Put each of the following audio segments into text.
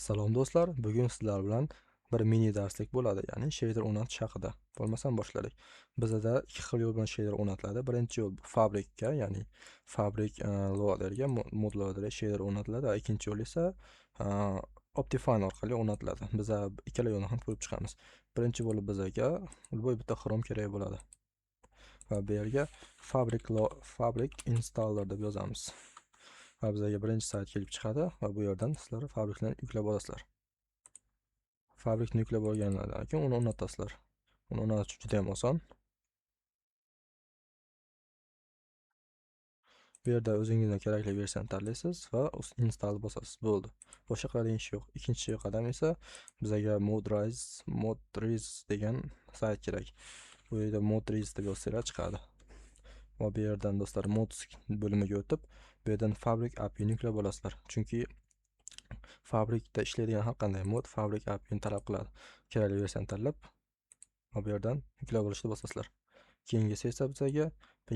Salom do'stlar, bugun sizlar bilan bir mini darslik bo'ladi, ya'ni shader o'rnatish haqida. Bo'lmasam boshladik. Bizda ikki xil yo'l bilan shader o'rnatiladi. Birinchi yo'l fabrikka, ya'ni fabrik loaderga, mod loaderga shader o'rnatiladi. Ikkinchi yo'l esa Optifine orqali o'rnatiladi. Biz ikkala yo'lni ham ko'rib chiqamiz. Birinchi bo'lib bizga любой bitta Chrome kerak bo'ladi. Va bu yerga Fabric installer deb yozamiz. Va bizga birinchi sayt kelib chiqadi va bu yerdan sizlar fabrikni yuklab olasizlar. Fabrikni yuklab olgandan keyin uni o'rnatasizlar. Uni o'rnatish juda ham oson. Bu yerda o'zingizga kerakli versiyani tanlaysiz va install bosasiz. Bo'ldi. Boshqa qiladigan ish yo'q. Ikkinchi qadam esa bizga Modriz degan sayt kerak. Bu yerda Modriz deb yozsanglar chiqadi. Va bu yerdan do'stlar mods bo'limiga o'tib, bu yerdan Fabric API'ni yuklab olasizlar. Chunki Fabrikda ishlaydigan har qanday mod Fabric API'ni talab qiladi. Kerakli versiyani tanlab, va bu yerdan yuklab olishni bosasizlar. Keyingisi esa bizga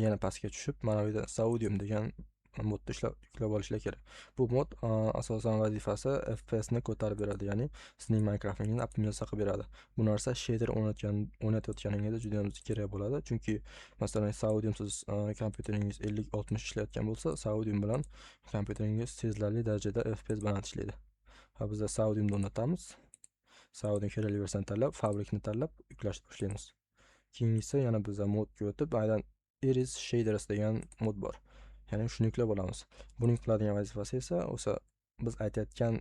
yana pastga tushib, mana bu yerda Saudium degan modni yuklab olishlar kerak. Bu mod asosan vazifasi FPS ni ko'tarib beradi, ya'ni sizning Minecraftingizni optimizatsiya qilib beradi. Bu narsa shader o'rnatayotganingizda juda ham kerak bo'ladi. Chunki masalan Saudiumsiz kompyuteringiz 50-60 ishlayotgan bo'lsa, Saudium bilan kompyuteringiz sezilarli darajada FPS baland ishlaydi. Ha, biz Saudiumni o'rnatamiz. Saudium kerakli versiyani tanlab, fabrikni tanlab yuklashni boshlaymiz. Keyingisi yana biz modga o'tib, aynan Iris Shaders degan mod bor. Ya'ni shuni yuklab olamiz. Buning qiladigan vazifasi esa o'sha biz aytayotgan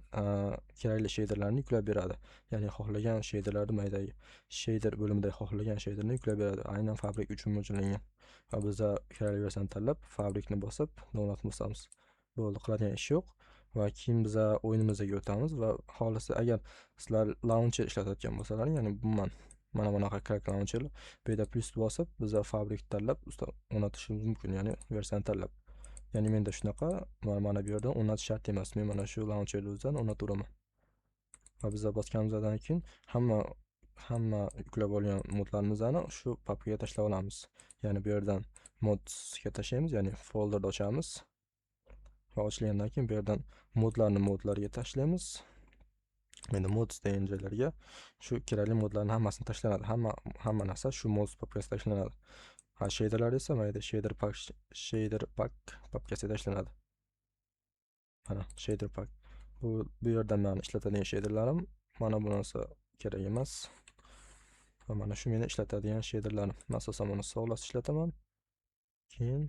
kerakli shaderlarni yuklab beradi. Ya'ni xohlagan shaderlarni maydagi shader bo'limida xohlagan shaderni yuklab beradi. Aynan fabrik uchun mo'ljallangan. Va biz kerakli versiyani tanlab, fabrikni bosib, download bosamiz. Bo'ldi, qiladigan ish yo'q. Va keyin biz o'yinimizga o'tamiz va xohlasa agar sizlar launcher ishlatayotgan bo'lsalaring, ya'ni umuman mana bunaqa crack launcher, bu yerda plus bosib, biz fabrik tanlab o'rnatishimiz mumkin, ya'ni versiyani tanlab. Ya'ni menda shunaqa, mana bu yerdan o'rnatish shart emas. Men mana shu launcherni o'zidan o'rnataveraman. Va biz bosganimizdan keyin hamma yuklab olgan modlarimizni shu papkaga tashlab olamiz. Ya'ni bu yerdan modsga tashlaymiz, ya'ni folderni ochamiz. Va ochilgandan keyin bu yerdan modlarni modlarga tashlaymiz. Endi mods degan joylarga shu kerakli modlarning hammasini tashlanadi. Hamma narsa shu mods papkasiga tashlanadi. Ha, shaderlar esa mana yerda shader pack papkasiga tashlanadi. Mana shader pack. Bu yerdan men ishlatadigan shaderlarim, mana bu narsa kerak emas. Va mana shu meni ishlatadigan shaderlarim. Men asosan buni Solas ishlataman. Keyin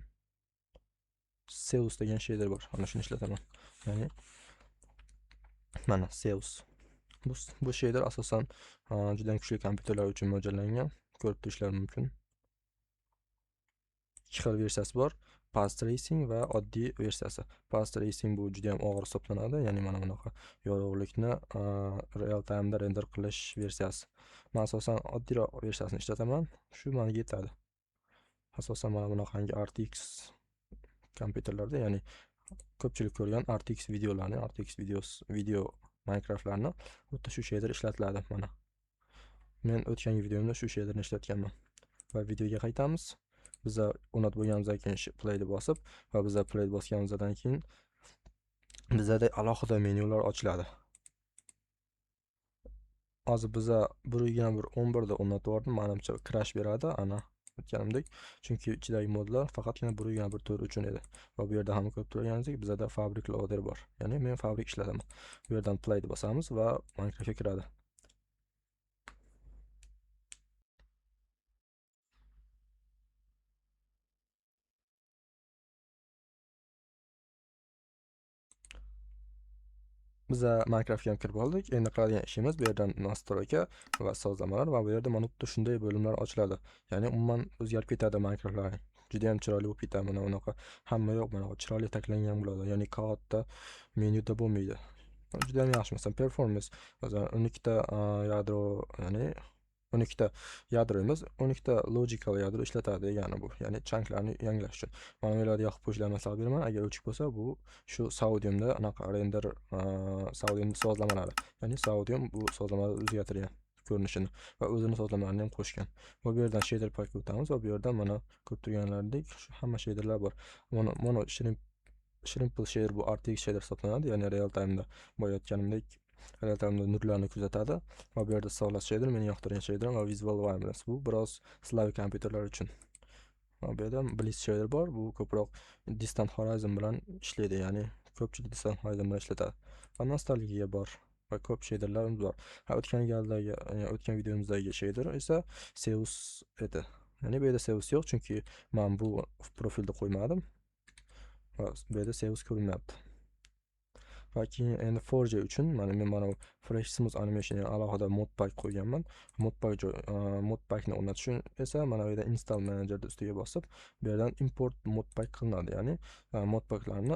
Zeus degan shader bor. Mana shuni ishlataman. Ya'ni mana Zeus. Bu shader asosan juda ham kuchli kompyuterlar uchun mo'ljallangan. Ko'rib turishlari mumkin. Ikki xil versiyasi bor. Path Tracing va oddiy versiyasi. Path Tracing bu juda ham og'ir hisoblanadi, ya'ni mana bunaqa yorug'likni real time'da render qilish versiyasi. Men asosan oddiyroq versiyasini ishlataman. Shu menga yetadi. Asosan mana bunaqangi RTX kompyuterlarda, ya'ni ko'pchilik ko'rgan RTX videolarni, RTX video Minecraftlarni xuddi shu shader ishlatiladi mana. Men o'tgan videomda shu shaderni ishlatganman. Va videoga qaytamiz. Biz o'rnatib bo'lganimizdan keyin playni bosib va biz play bosganimizdan keyin bizda alohida menyular ochiladi. Hozir biz 1.11 da o'rnatib yubordim. Menimcha crash beradi, ana aytganimdek, chunki ichidagi modlar faqatgina 1.1.4 uchun edi. Va bu yerda ham ko'rib turganingizdek bizda Fabric loader bor. Ya'ni men Fabric ishlataman. Bu yerdan play deb bosamiz va Minecraftga kiradi. Biz Minecraftga ham kirib oldik. Endi qiladigan ishimiz bu yerdan настройка va sozlamalar va bu yerda mana xuddi shunday bo'limlar ochiladi. Ya'ni umuman o'zgarib ketadi Minecraftlar. Juda ham chiroyli bo'lib ketadi. Mana bunaqa hamma yo'q, mana chiroyli taklangan bo'ladi. Ya'ni katta menyuda bo'lmaydi. Juda ham yaxshi. Masalan, performance, masalan, 12 ta yadro, ya'ni 12 ta yadro emas, 12 ta logical yadro ishlatadi degani bu. Ya'ni chunklarni yangilash uchun. Mana bu yerda yoqib qo'yishlar maslahat beraman. Agar o'chik bo'lsa, bu shu Saudiumda anaqa render, Saudium sozlamalari. Ya'ni Saudium bu sozlamalarni o'zgartirgan ko'rinishini va o'zini sozlamalarini ham qo'shgan. Va bu yerdan shader packga o'tamiz va bu yerdan mana ko'rib turganlaridek shu hamma shaderlar bor. Mana Shrimple shader bu RTX shader hisoblanadi, ya'ni real time'da boya aytganimdek Real-time'da nurlarni kuzatadi. Va bu yerda Solas shader, meni yoqtirgan shaderim va Visual Vibrance. Bu biroz Slavi kompyuterlar uchun. Va bu yerda Bliss shader bor. Bu ko'proq Distant Horizon bilan ishlaydi, ya'ni ko'pchilik Distant Horizon bilan ishlatadi. Va nostalgiya bor va ko'p shaderlarimiz bor. Ha, o'tgan galdagi, ya'ni o'tgan videomizdagi shader esa Zeus edi. Ya'ni bu yerda Zeus yo'q, chunki men bu profilda qo'ymadim. Va bu yerda Zeus ko'rinmayapti. Va keyin endi 4G uchun mana men mana bu Fresh Smooth Animation, ya'ni alohida modpack qo'yganman. Modpackni o'rnatish uchun esa mana bu yerda Install Managerni ustiga bosib, bu yerdan import modpack qilinadi, ya'ni modpacklarni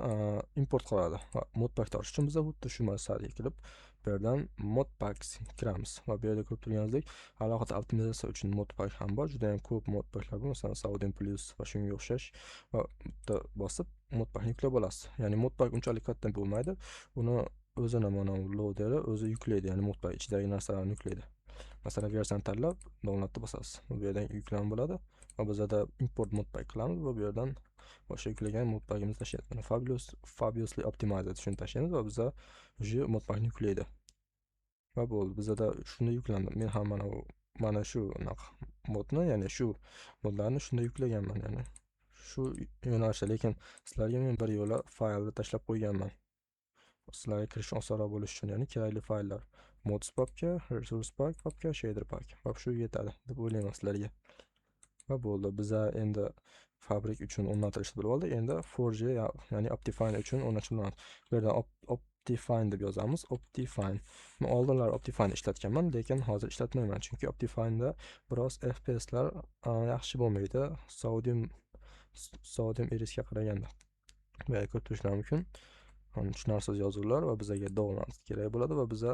import qiladi. Va modpack tortish uchun biz xuddi shu saytga kirib, bu yerdan modpacks kiramiz. Va bu yerda ko'rib turganingizdek, alohida optimizatsiya uchun modpack ham bor. Juda ham ko'p modpacklar bor, masalan, Saudin Plus va shunga o'xshash. Va bitta bosib modpackni yuklab olasiz. Ya'ni modpack unchalik katta bo'lmaydi. Uni o'zini mana bu loaderi o'zi yuklaydi, ya'ni modpack ichidagi narsalarni yuklaydi. Masalan, versiyani tanlab downloadni bosasiz. Bu yerdan yuklanib bo'ladi va bizada import modpack qilamiz va bu yerdan o'sha yuklagan modpackimizni tashlaymiz. Mana Fabulously Optimized shuni tashlaymiz va biza o'sha modpackni yuklaydi. Va bo'ldi, bizada shunda yuklandi. Men ham mana shu anaqa modni, ya'ni shu modlarni shunda yuklaganman, ya'ni shu yo'nalishda, lekin sizlarga men bir yo'la faylni tashlab qo'yganman. Sizlarga kirish osonroq bo'lishi uchun, ya'ni kerakli fayllar mods papka, resource pack papka, shader pack va shu yetadi deb o'ylayman sizlarga. Va bo'ldi, biza endi Fabric uchun o'rnatilishni bilib oldik. Endi 4G, ya'ni Optifine uchun o'rnatishni bilamiz. Bu yerdan Optifine deb yozamiz. Optifine. Men oldinlar Optifine ishlatganman, lekin hozir ishlatmayman, chunki Optifine'da biroz F P S'lar, yaxshi bo'lmaydi. Sodium Irisga qaraganda. Bu yerda ko'rib turishingiz mumkin. Tushunarsiz yozuvlar va bizga download kerak bo'ladi va biza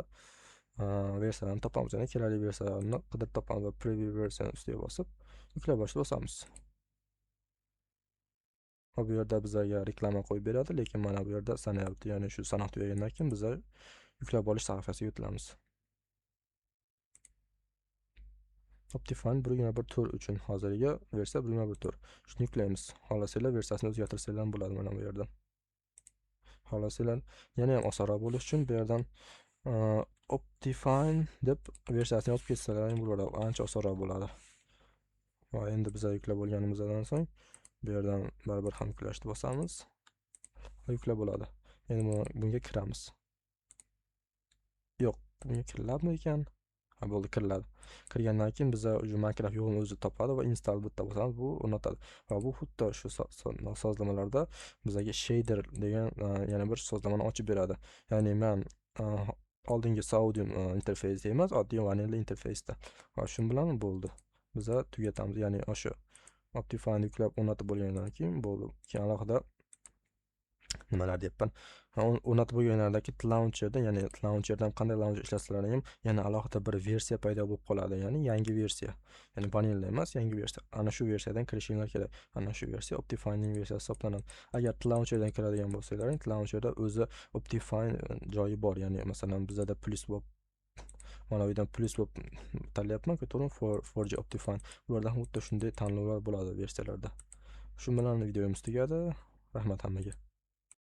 versiyalarni topamiz, ya'ni kerakli versiyalarni qidirib topamiz va preview versiyani ustiga bosib yuklab olishni bosamiz. Va bu yerda bizga reklama qo'yib beradi, lekin mana bu yerda sanayapti, ya'ni shu sanoq tugagandan keyin biza yuklab olish sahifasiga o'tamiz. Optifine bir yigirma bir to'rt uchun hozirgi versiya bir yigirma bir to'rt. Shuni yuklaymiz. Xohlasanglar versiyasini o'zgartirsanglar ham bo'ladi mana bu yerdan. Xohlasanglar yana ham osonroq bo'lish uchun bu yerdan Optifine deb versiyasini yozib ketsalar ham bo'ladi, ancha osonroq bo'ladi. Va endi biz yuklab bo'lganimizdan so'ng bu yerdan baribir ham yuklashni bosamiz va yuklab bo'ladi. Endi bunga kiramiz. Yo'q, bunga kiriladimi ekan? Ha, bo'ldi, kiriladi. Kirgandan keyin biza o'sha Minecraft yo'lini o'zi topadi va install bitta bosamiz, bu o'rnatadi. Va bu xuddi shu sozlamalarda bizga shader degan yana bir sozlamani ochib beradi. Ya'ni men oldingi Saudium interfeysi emas, oddiy vanilla interfeysda. Va shu bilan bo'ldi. Biza tugatamiz. Ya'ni o'sha Optifine yuklab o'rnatib bo'lgandan keyin bo'ldi. Keyin alohida nimalar deyapman. O'rnatib bo'lganlardagi launcherda, ya'ni launcherdan qanday launcher ishlatsalar ham yana alohida bir versiya paydo bo'lib qoladi, ya'ni yangi versiya. Ya'ni vanilla emas, yangi versiya. Ana shu versiyadan kirishinglar kerak. Ana shu versiya Optifine'ning versiyasi hisoblanadi. Agar launcherdan kiradigan bo'lsanglar, launcherda o'zi Optifine joyi bor. Ya'ni masalan bizada plus bo'lib, mana bu yerdan plus bo'lib tanlayapman, to'g'rimi? 4G Optifine. Ularda ham xuddi shunday tanlovlar bo'ladi versiyalarda. Shu bilan videomiz tugadi. Rahmat hammaga.